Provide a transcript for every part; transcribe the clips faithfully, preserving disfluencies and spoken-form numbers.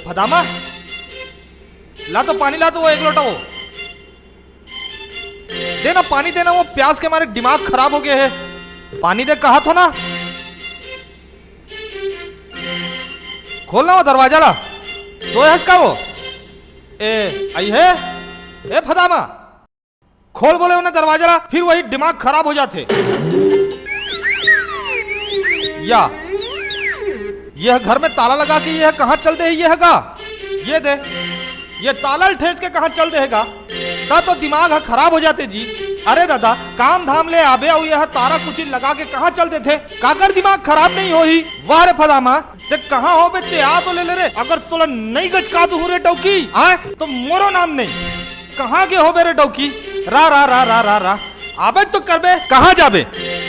फदामा, ला तो पानी ला तो वो एक लोटा वो। दे ना पानी, दे ना, वो प्यास के मारे दिमाग खराब हो गया है। पानी दे कहा थो ना। खोल ना वो दरवाजा ला। सोए हस का वो? ए, आई है? ए फदामा, खोल बोले उन्हें दरवाजा ला, फिर वही दिमाग खराब हो जाते। या, यह घर में ताला लगा के यह कहाँ चल दे है, यह गा? ये दे, ये ताला ल ठेस के कहाँ चल दे है गा? ता तो दिमाग ह खराब हो जाते जी। अरे दादा, काम धाम ले आबे अउ यह तारा कुची लगा के कहाँ चल देथे? काकर दिमाग खराब नहीं होही? वाह रे फदामा, ते कहाँ होबे ते आ तो ले ले रे। अगर तोला नहीं गचका दूँ रे डौकी, आय तो मोरो नाम नहीं। कहाँ गे होबे रे डौकी? रा, रा, रा, रा, रा, रा। आबे तो करबे, कहाँ जाबे?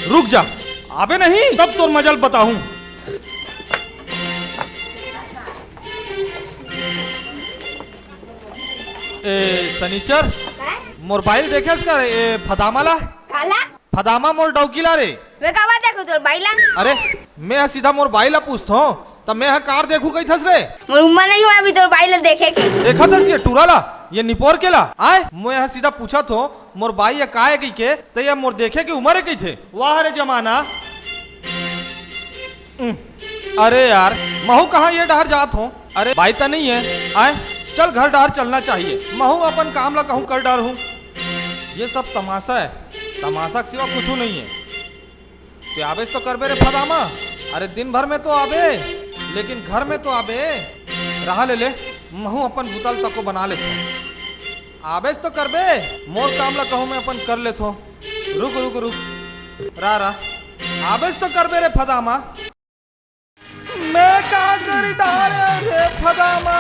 रुक जा, आबे नहीं, तब तोर मजल बताहूँ। ए, सनीचर, काय? मोर बाइल देखेस का रे, ए, फदामा ला? काला? फदामा मोर डौकी ला रे। मैं कावा देखो तोर बाइला? अरे, मैं ह सीधा मोर बाइला पूछथों, त मैं ह कार देखू कहिथस रे? मोर उम्र नहीं हुआ अभी तोर बाइला देखे के। देखत हस ये टूरा ला, ये निपोर के ला? आय, मैं ह सीधा पूछत हों, मोर बाई ह काय कहिके, त ये मोर देखे के उम्र हे कहिथे। वाह रे जमाना। उम, अरे यार, महू कहाँ ये डहर जात हों? अरे, बाई त नहीं है, आय, चल घर डहर चलना चाहिए। महू अपन काम ला कहूँ कर डरहूँ। ये सब तमाशा है, तमाशा के सिवा कुछू नहीं है। ते आबेस तो करबे रे फदामा, अरे दिन भर में तो आबे, लेकिन घर में तो आबे। रहा ले ले, महू अपन बुता ल तको बना लेथों। आबेस तो करबे, मोर काम ला कहूँ मैं अपन कर लेथों। रुक, रुक, रुक, रा, रा, आबेस तो करबे रे फदामा। मैं का कर डारे रे फदामा?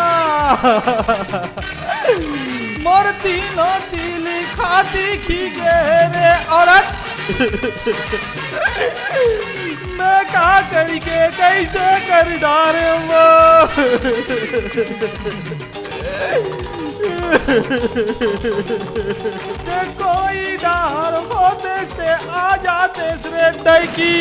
मोर तीनों तीली खाती खी गे रे औरत। मैं का करी के कैसे कर डारे वो? ते कोई डहर होतेस ते आ जातेस रे डैकी।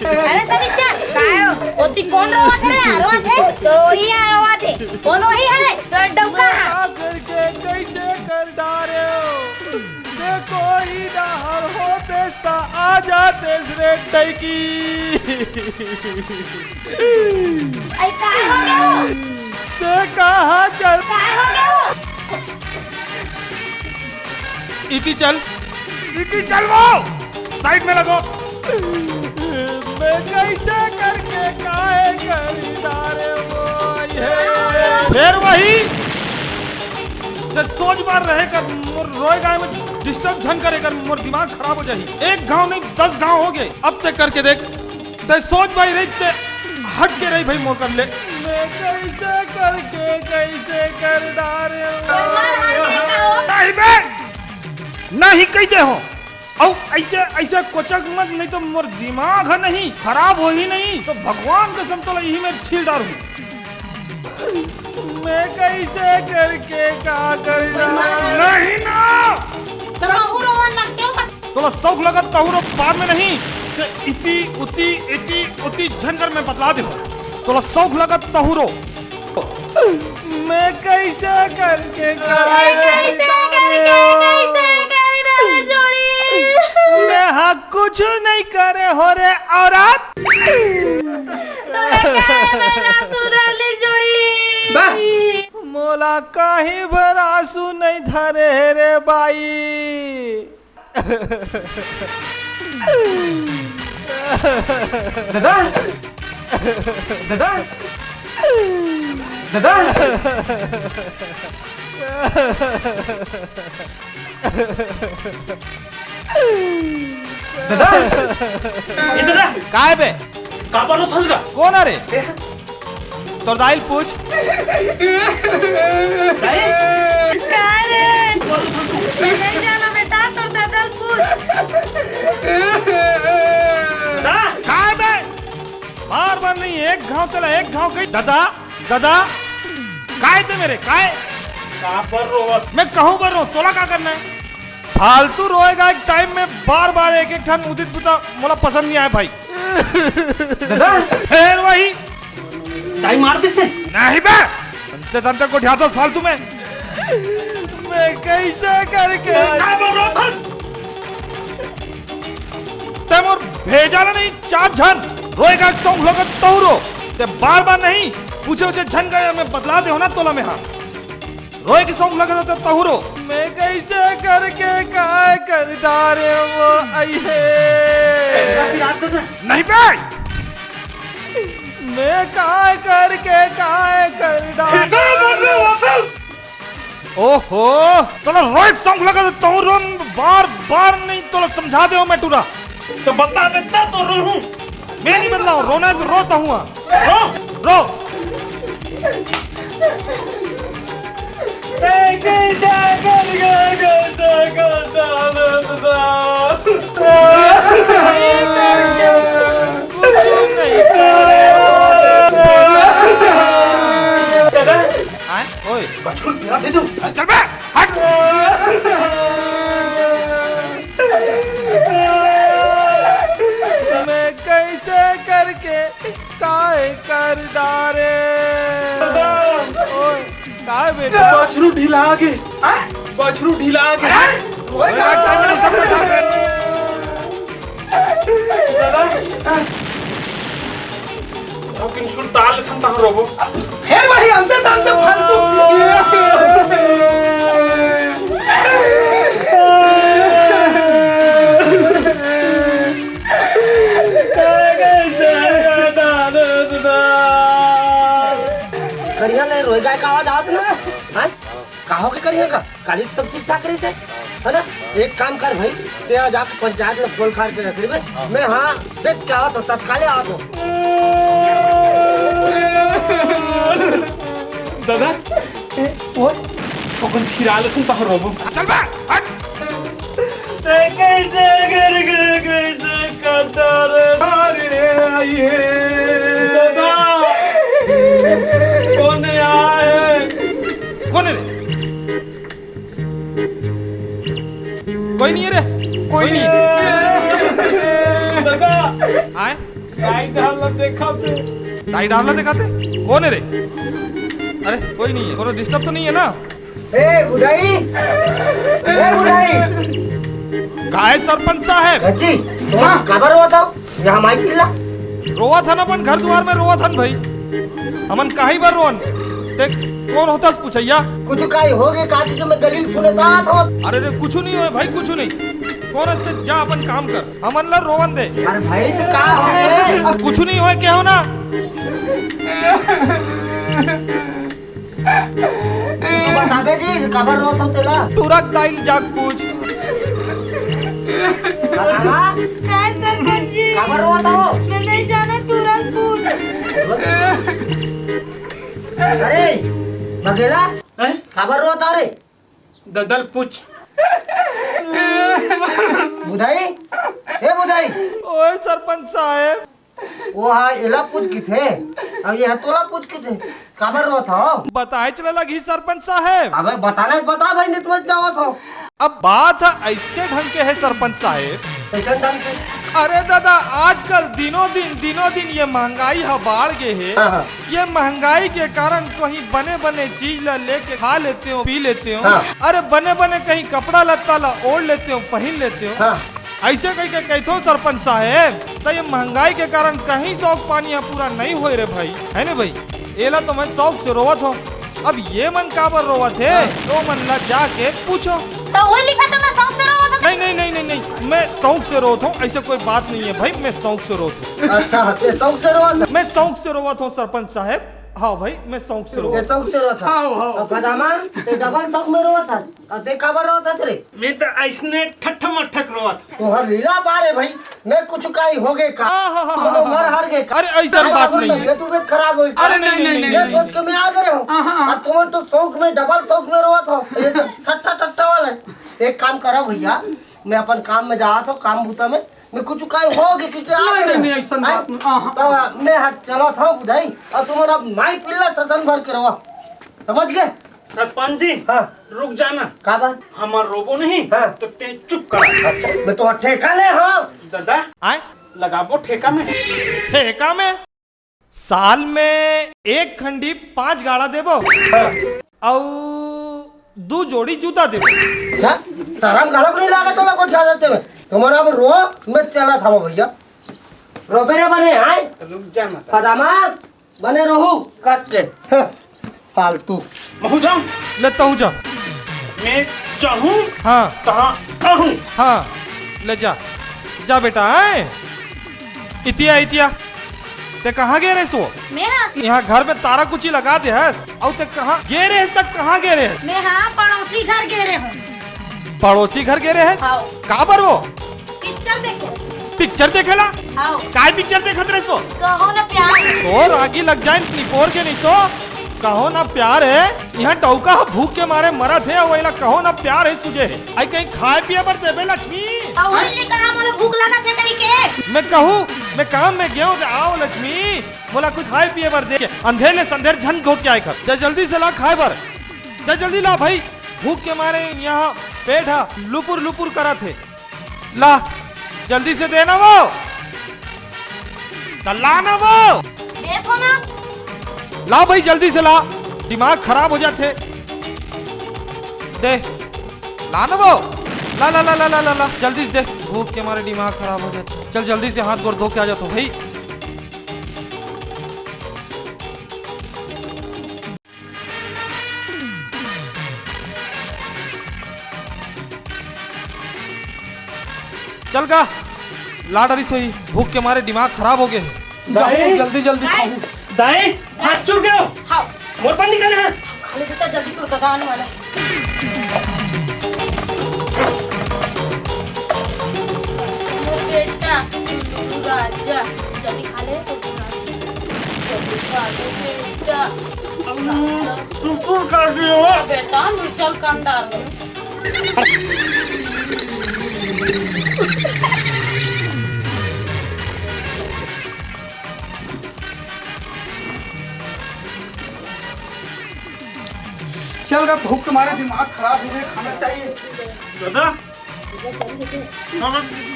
अरे सनीचर, काय हो? ओती कोन रोवत हे रे? रोवत हे? तो वही आ रोवत हे। कोन वही हे रे? तो डौका। मैं का करके कैसे कर डारे हो? ते कोई डहर होतेस त आ जातेस रे डैकी। अरे काय हो गया? ते कहाँ चल? काय हो गया? इति चल, इति चल वो, साइड में लगो। मैं कैसे करके काय करी डारे वो ये? फिर वही। ते सोच बार रहे कर, मोर रोए गाय में डिस्टर्ब झन करे कर, मोर दिमाग खराब हो जाही। एक घाव नहीं, दस घाव हो गए। अब ते करके देख। तै सोच भाई रही, ते हट के रही भाई मोर कर ले। मैं कैसे करके, कैसे कर डारे हो? नहीं बे, नहीं कहिते हो। अउ ऐसे, ऐसे कोचक मत, नहीं तो मोर दिमाग है नहीं, खराब हो ही नहीं, तो भगवान कसम तोला यही मेर छील डारहूँ। मैं कैसे करके का कर डारे? नहीं ना। तो महू रोवन लग गयो। तोला शौक लगत तहूँ रो बाद में नहीं, ते इति, उति, इति, उति झन कर मैं बतला देहूँ। तोला शौक लगत तहूँ रो। मैं कैसे करके काय कैसे करके, कैसे करे जोड़ी? मैं हा कुछ नहीं करे हो रे औरत। तोला क्या है मेरा सुराली जोड़ी? मोला काहीं भर आंसू नहीं धरे हे रे बाई। दादा, दादा, दादा। दादा, ए दादा। काय बे? काबर रोथस गा? कोन हरे? तोर दाई ल पूछ। दाई? का रे? काबर रोथस? मैं नहीं जाना बेटा, तोर दादा ल पूछ। दादा! काय बे? बार बार नहीं, एक घाव तेला एक घाव कही, दादा, दादा। काय ते मेरे, काय? काबर रोवत? मैं कहूँ बर रोवत, तोला का करना है? फालतू रोएगा एक टाइम में, बार बार एक एक ठन उदित बुता मोला पसंद नहीं आया भाई। दादा। फिर वही। दाई मार दिसे? नहीं बे, तंते तंते गोठियाथस फालतू में। मैं कैसे करके का बोल रहा था? तैं मोर भेजा ला नहीं, चार झन रोए का सौंग लगा तहूं रो। तैं बार बार नहीं पूछे उछे झन का मैं बतला दे हो ना तोला में, हाँ। रोए के सौंग लगा तो तहूं रो। मैं कैसे करके काय कर डारे वो आई है। नहीं बे। मैं काय करके काय कर डारे। ओहो, तोला रोए के सौंग लगा तो तहूं रो, बार बार नहीं तोला समझा दे हो मैं टूरा। तो बता देता तो रो हूं। मैं नहीं बदलाऊं, रोना है तो रो तहूं। रो। रो। कुछ नहीं करे। आए? ओए। बचपन तेरा दे दूं। चल बे, हट। मैं कैसे करके काय कर डारे। ओए, काय बेटा? बछरू ढिला गे। बछरू ढिला गे। अरे, ओए, काय कर रहे हो? दादा, अब इन सुरताल संता रोबो। फेर वही अंते तंते फालतू। करिया नहीं रोए गाय का आवाज आवत ना, हाँ? का हो के करिया का? काली सब ठीक ठाक रही थे, है ना? एक काम कर भाई, ते जाके पंचायत में बोल खार के रख लेबे। मैं हाँ, देख क्या आवत हो, तत्काले आवत हो। दादा, ए, ओए, ओकन खिरा लेथन तह रोबो। चल बे, हट। ते कैसे करके कैसे कटा रे, अरे, ये। दादा, कौन आए? कौन है रे? कोई नहीं है रे, कोई नहीं। दादा, आए? दाई डाल देखा पे। दाई डाल देखाते? कौन है रे? अरे, कोई नहीं है, कोनो disturb तो नहीं है ना? ए, बुधाई! ए, बुधाई! काय सरपंच साहब? गज्जी, तुम हाँ। काबर रोवत हो? यहाँ माई पिल्ला? रोवत हन अपन घर दुआर में रोवत हन भाई। हमन काहे बर रोवन? ते कौन होतस पूछइया? कुछ काई होगे का कि मैं गलील सुने जात हो। अरे रे, कुछ नहीं होय भाई, कुछ नहीं। कौन हस ते, जा अपन काम कर, हमन ला रोवन दे। अरे भाई, तो का हो रे? कुछ नहीं होय, के हो ना? कुछ बताबे जी, काबर रोत हो तेला? टूरा के दाई ल जाके पूछ। बतावा? काय सरपंच जी? काबर रोत हो? मैं नहीं जाना, टूरा ल पूछ। अरे, बगेला, हैं? काबर रोत हो रे? दादा ल पूछ। बुधाई? ए बुधाई? ओए सरपंच साहब, वो हा एला पूछ किथे, अब ये हा तोला पूछ किथे, काबर रोत हो? बताए चले लगी सरपंच साहेब। अबे बताना है, बता भाई, नहीं तो मत जावत हो। अब बात ह ऐसे ढंग के है सरपंच साहेब। कैसे ढंग के? अरे दादा, आजकल दिनों दिन, दिनों दिन ये महंगाई ह बाढ़ गे हे। हाँ, हाँ। ये महंगाई के कारण कहीं बने बने चीज ला लेके खा लेते हो, पी लेते हो। हाँ। अरे बने बने कहीं कपड़ा लत्ता ला ओढ़ लेते हो, पहन लेते हो। हाँ। ऐसे कहि के कहिथो सरपंच साहेब, त ये महंगाई के कारण कहीं शौक पानी ह पूरा नहीं होए रे भाई, है ने भाई? एला तो मैं शौक से रोवत हो। अब ये मन काबर रोवत हे, तो मन ला जाके पूछो। तो वो लिखा था, मैं शौक से रोवत हो। नहीं, नहीं, नहीं, नहीं, नहीं, मैं शौक से रोवत हूँ, ऐसे कोई बात नहीं है भाई, मैं शौक से रोवत हूँ। अच्छा, ते शौक से रोवत हो? मैं शौक से रोवत हूँ सरपंच साहेब। हाँ भाई, मैं शौक से रोवत हूँ। शौक से रोवत हो? हाँ, हाँ। अब पजामा, ते डबल शौक में रोवत हो? अब ते काबर रोवत हस रे? मैं तो ऐसने ठट्ठ मट्ठक रोवत हूँ। तोहर लीला पार है भाई, मैं कुछ काई होगे का? हाँ, हाँ, हाँ, कोनो हाँ, मर हाँ। हर गे का? अरे, ऐसन अरे, बात अपन नहीं है। तबियत उबियत खराब होई का? अरे, नहीं, नहीं, नहीं, नहीं, ये नहीं। सोच के मैं आ गए हूँ। हाँ, हाँ, हाँ। अब तुम तो शौक में, डबल शौक में रोवत हो, ये सब ठट्टा, ठट्टा वाला है। एक काम करो भैया, मैं अपन काम में जात हूँ, काम बूता में, मैं कुछ काई होगे कि, कि आ नहीं, गए नहीं, हो। नहीं, ऐसन हैं? बात नहीं। हाँ, हाँ। तो मैं हाथ चलत हूँ बुधाई, और तुम अब माई पिल्ला ससन भर के रोवा, समझ गए? सरपंच जी, हाँ। रुक जाना। का बात? हमार रोबो नहीं, हाँ। तो ते चुप कर। अच्छा, मैं तो ठेका ले, हाँ। दादा, आए? लगाबो ठेका में। ठेका में? साल में एक खंडी पांच गाड़ा देबो, अउ दू जोड़ी जूता देबो। अच्छा, शरम घलोक नहीं लागत तोला गोठियाथे तेमे। तुम्हारा अब रो, मैं चलत हंव भैया। रोबे रे बने, आय? रुक जा मत। पदामा, बने रहू, कस के। हं, फालतू। महू जाऊं? ले तहूं जा। मैं चाहूं, हां। तहां आहूं। हां, ले जा। जा बेटा, आय? इतिया, इतिया, ते कहां गे रेहेस वो? मैं हा? इहां घर में तारा कुची लगा दे हस, अउ ते कहां गे रेहेस, त कहां गे रेहेस? मैं हा पड़ोसी घर गे रेहेंव। पड़ोसी घर गे रेहेस? हाव। काबर वो? पिक्चर देखे। पिक्चर देखे ला? हाव। काय पिक्चर देखत रेहेस वो? कहो ना प्यार। तोर आगी लग जाय निपोर के नहीं तो। कहो ना प्यार हे, इहां डउका ह भूख के मारे मरत हे, अउ एला कहो ना प्यार हे सुजे हे। अई कहीं खाय पिये बर देबे लक्ष्मी? अउ ओही ले कहा मोला भूख लगत हे कहिके। मैं कहूं, मैं काम में गेंव ते आव लक्ष्मी, मोला कुछ खाय पिये बर दे। अंधेर ले संधेर झन गोठियाय कर। जा जल्दी से ला खाय बर। जा जल्दी ला भई, भूख के मारे इहां पेट ह लुपुर लुपुर करत हे। ला, जल्दी से दे ना वो। त ला ना वो। देथों ना। ला भई, जल्दी से ला। दिमाग खराब हो जाथे। दे। ला ना वो। ला, ला, ला, ला। जल्दी से दे। भूख के मारे दिमाग खराब हो जाथे। चल, जल्दी से हाथ गोड़ धो के आ जाथों भई। चल गा, ला डरिस होही, भूख के मारे दिमाग खराब हो गे हे। दाई, जल्दी, जल्दी दाई। खाहूं। दाई, हाथ चुर गे हो। हाव। मोर बर निकाले हस। खा ले बेटा, जल्दी तोर ददा आने वाला हे। मोर बेटा, तू राजा, जल्दी खा ले, तोर ददा आने वाला हे। जल्दी खा ले बेटा। कुकुर काट दियो। बेटा, नुचल कांडा। चल गा, भूख के मारे दिमाग खराब हो गे, खाना चाहिए। दादा,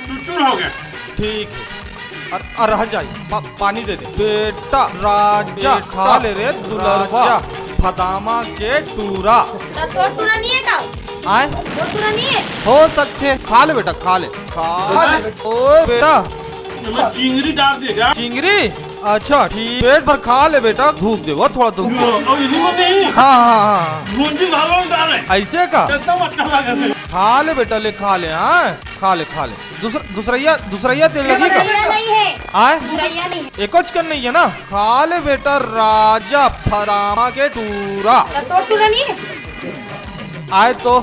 चुरचुर हो गे। ठीक हे। अरे, अरे, रह जाई, पा-, पानी दे दे। बेटा, राजा, बेटा, खा ले रे, दुलरवा, राजा। फदामा के टूरा। त तोर टूरा नहीं हे का? आय? तोर टूरा नहीं हे? हो सकथे। खा ले बेटा, खा ले। खा खा ले। ले। ओ बेटा। एमा चिंगरी डार दे गा। चिंगरी? अच्छा, ठीक। पेट भर खा ले बेटा, धूप दे, वो थोड़ा धूप दे। अउ इही में नहीं। हां, हां, हां। भूंजी घलो डाले। अइसे का? एकदम अच्छा लागत हे। खा ले बेटा, ले खा ले, हां? खा ले, खा ले। दूसर-, दूसरइया, दूसरइया तेल लगी का? दूसरइया नहीं हे। आय? दूसरइया नहीं हे। एकोच कन नहीं हे ना? खा ले बेटा, राजा फदामा के टूरा। त तोर टूरा नहीं हे? आय तो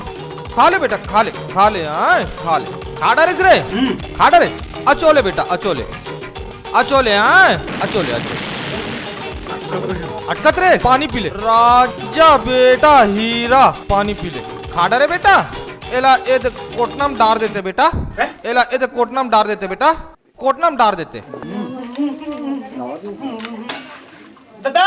खा ले बेटा, खा ले, खा ले, आय, खा ले। खा डरेस रे? हम्म। खा डरेस? अचोले बेटा, अचोले। अचोले, आय, अचोले, अचोले। अटकत रे, पानी पी ले। राजा बेटा हीरा, पानी पी ले। खा डरे बेटा, एला एदे कोटना म डार देते बेटा। हैं? एला एदे कोटना म डार देते बेटा। कोटना म डार देते। दादा!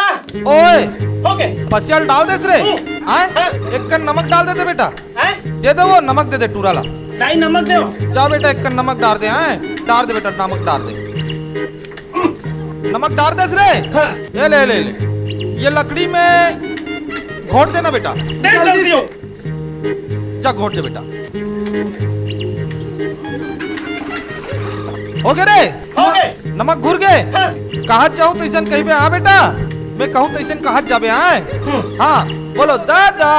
ओए! हो गे। पसिया ल डाल देस रे। हम्म। आय? हाँ। एक कन नमक डाल देते बेटा। हैं? दे दे वो, नमक दे दे टूरा ला। दाई, नमक दे। जा बेटा, एक कन नमक डार दे, आय? डार दे बेटा, नमक डार दे। नमक डार देस रे। हाँ। ये ले, ले, ले। ये लकड़ी में घोट देना बेटा। दे जल्दी हो। जा घोट दे बेटा। हो गे रे? हो गे। नमक घुर गे? हाँ। कहत जाहूं त अइसन कहिबे, हां बेटा? मैं कहूं त अइसन कहत जाबे, हां? हम्म। हां, बोलो, दादा।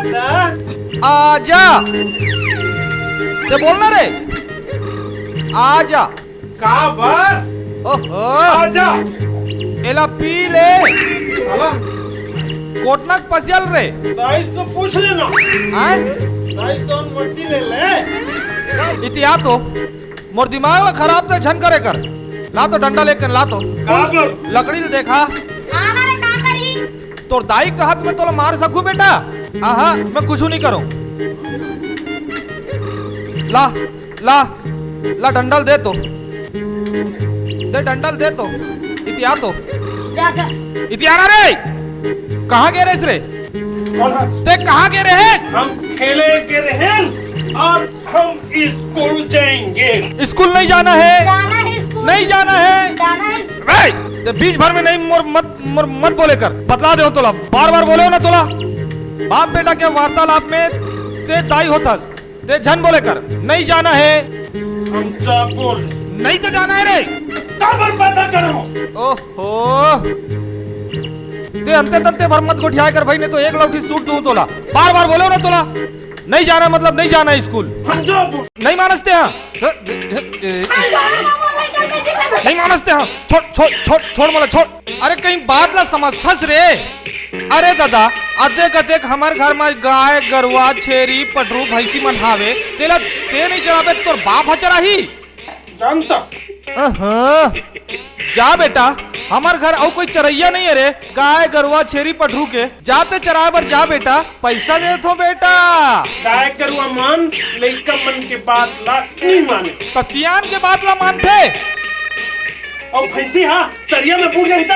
दादा। आजा। ते बोलना रे। आजा। काबर? ओहो। आजा। एला पी ले। साला। कोटना के पसिया ल रे। दाई से पूछ लेना। आय? दाई से अनुमति ले ले। इतिया तो मोर दिमाग ला खराब तो झन करे कर। ला तो डंडा लेके ला तो। काबर? लकड़ी ल देखा। आना रे, का करी? तोर दाई के हाथ में तोला मार सकूं बेटा? आहा, मैं कुछू नहीं करूं। ला, ला, ला डंडा ल दे तो। दे डंडा ल दे तो। इतिया तो। जा, जा। इतिया ना रे। कहां गे रेहेस रे? कौन है? ते कहां गे रेहेस? हम खेले गे रहेन अउ हम स्कूल जाएंगे। स्कूल नहीं जाना है। जाना है स्कूल। नहीं जाना है। जाना है स्कूल। ए! ते बीच भर में नहीं मोर मत, मोर मत बोले कर, बतला दे हो तोला, बार बार बोले हो ना तोला। बाप बेटा के वार्तालाप में ते दाई होथस, ते झन बोले कर, नहीं जाना है। हम जा बोल। नहीं तो जाना है रे। काबर पैदा करे हो? ओहो, ते अंते तंते भर मत गोठियाए कर भाई, नहीं तो एक लौठी सूट दूं तोला। बार बार बोले हो ना तोला, नहीं जाना मतलब नहीं जाना है स्कूल। हम जा बोल। नहीं मानसते हैं। नहीं मानसते हैं। छोड़, छोड़, छोड़, छोड़ मोला, छोड़। अरे कहीं बात ला समझथस रे। अरे दादा, अदेक अदेक हमर घर म गाय, गरुआ, छेरी, पठरू, भैंसी मन हावे, तेला ते नहीं चराबे, तोर बाप ह चराही। जानता। अहाँ, जा बेटा, हमर घर अउ कोई चरैया नहीं है रे, गाय, गरुआ, छेरी, पठरू के। जा ते चराए बर जा बेटा, पैसा देथो बेटा। गाय गरुआ मन लइका मन के बात ला नहीं माने। त सियान के बात ला मानथे। अउ भैंसी हा तरिया में बूड़ जाही त?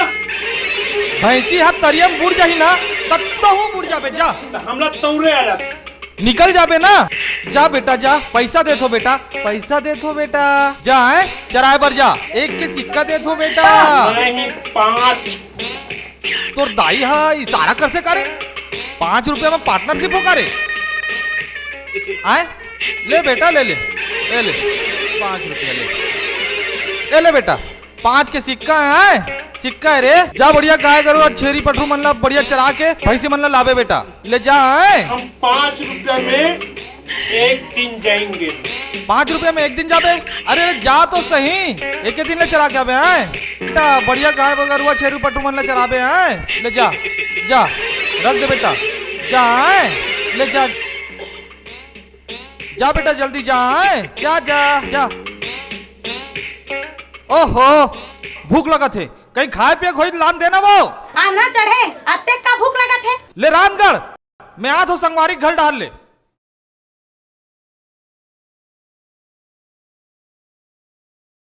भैंसी हा तरिया में बूड़ जाही ना, त तहूँ बूड़ जाबे, जा। त हमला तौरे आ जात। निकल जाबे ना, जा बेटा जा, पैसा देथो बेटा, पैसा देथो बेटा, जा, हैं, चराए बर जा, एक के सिक्का देथो बेटा। नहीं, पाँच। तोर दाई हा इशारा करथे का रे? पाँच रुपया में पार्टनरशिप हो का रे? आय, ले बेटा, ले ले, ले ले, पाँच रुपया ले, ए ले बेटा, पाँच के सिक्का है, सिक्का है रे। जा बढ़िया गाय गरु अउ छेरी पठरू मन ला बढ़िया चरा के भैंसी मन ला लाबे बेटा, ले जा, हैं। हम पाँच रुपया में एक दिन जाएंगे। पाँच रुपया में एक दिन जाबे? अरे जा तो सही, एक दिन ले चरा के आबे, हैं। बेटा बढ़िया गाय गरुआ छेरी पठरू मन ला चराबे, हैं, ले जा, जा, रख दे बेटा, जा, हैं, ले जा, जा बेटा जल्दी जा, हैं, जा, जा, जा। ओहो, भूख लगत हे, कहीं खाए पिए के होही त लान देना वो। आना चढ़े, अतेक का भूख लगत हे? ले रामगढ़, मैं आत हो संगवारी घर डाल ले।